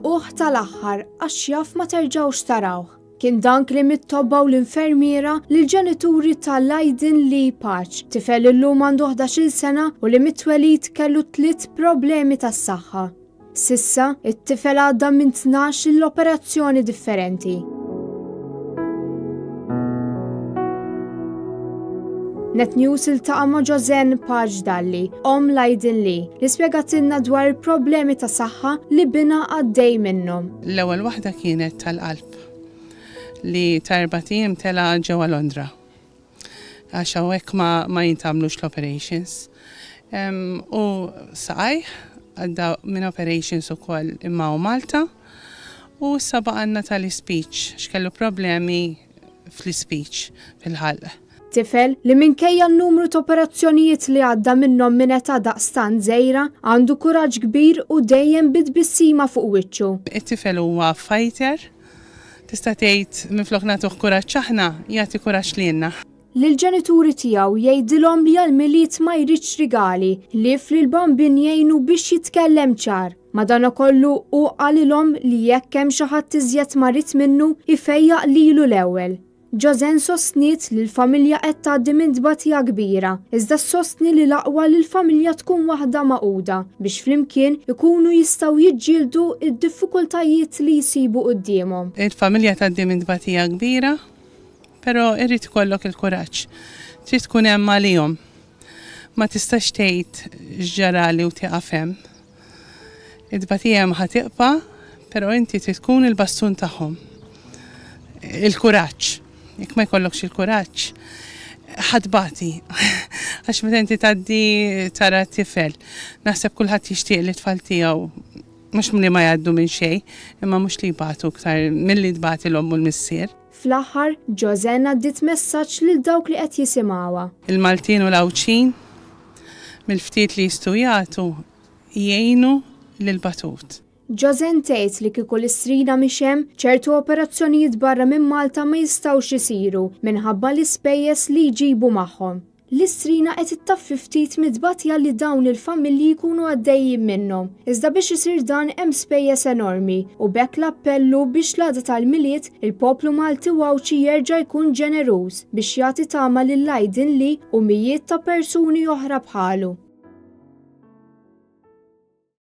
Għannquh tal-aħħar għax jaf ma terġgħux tarawh. Kien dan kliem it-tobba u l-infermiera lill-ġenituri ta' Lydon Lee Pace, tifel li llum għandu 11-il sena u li mit-twelid kellu tliet problemi tas-saħħa. S'issa, it-tifel għadda minn 12 il-operazzjoni differenti. Net News iltaqa' ma' Joseanne Pace Dalli, omm Lydon Lee, li spjegatilna dwar il-problemi ta' saħħa li binha għaddej minnhom. L-ewwel waħda kienet tal-qalb li ta' erbat ijiem tela' ġewwa Londra. Għax hawnhekk ma, ma jintgħamlux l-operations. U saqajh għadda minn operations ukoll imma hawn Malta. U issa baqgħalna tal-ispeech għax kellu problemi fl-ispeech, fil-ħalq. Tifel li minkejja n-numru ta' operazzjonijiet li għadda minnhom minn età daqstant żgħira, għandu kuraġġ kbir u dejjem bi tbissima fuq wiċċu. It-tifel huwa fighter, tista' tgħid minflok nagħtuh kuraġġ aħna, jagħti kuraġġ lilna. Lill-ġenituri tiegħu jgħidilhom li għall-Milied ma jridx rigali, ħlief li l-Bambin jgħinu biex jitkellem ċar. Madanakollu hu qalilhom li jekk hemm xi ħadd iżjed marid minnu, ifejjaq lilu l-ewwel. Joseanne sostniet li l-familja qed tgħaddi minn tbatija kbira, iżda ssostni li l-aqwa li l-familja tkun waħda magħquda biex flimkien ikunu jistgħu jiġġieldu d-diffikultajiet li jsibu quddiemhom. Il-familja tgħaddi minn tbatija kbira, Però irid ikollok il-kuraġġ. Trid tkun hemm għalihom. Ma tistax tgħid x'ġarali u tieqaf hemm. It-tbatija hemm ħa tiqpa', però inti trid tkun il-bastun tagħhom. Il-kuraġġ. Jekk ma jkollokx il-kuraġġ, ħa tbati. Għax meta inti tgħaddi tara tifel, naħseb kulħadd jixtieq li t-tfal tiegħu mhux li ma jgħaddu minn xejn, imma mhux li jbatu iktar milli tbati l-omm u l-missier. Fl-aħħar, Joseanne għaddiet messaġġ lil dawk li qed jisimgħuha. Il-Maltin u l-Għawdxin, mill-ftit li jistgħu jagħtu, jgħinu lill-batut. Joseanne tgħid li kieku l-Istrina mhix hemm, ċertu operazzjonijiet barra minn Malta ma jistgħux isiru minħabba l-ispejjeż li jġibu magħhom. L-Istrina qed ittaffi ftit mit-tbatija li dawn il-familji jkunu għaddejjin minnhom. Iżda biex isir dan hemm spejjeż enormi u b'hekk l-appell hu biex l-għada tal-Milied il-poplu Malti u Għawdxi jerġa' jkun ġeneruż biex jagħti tama lil Aydin Lee u mijiet ta' persuni oħra bħalu.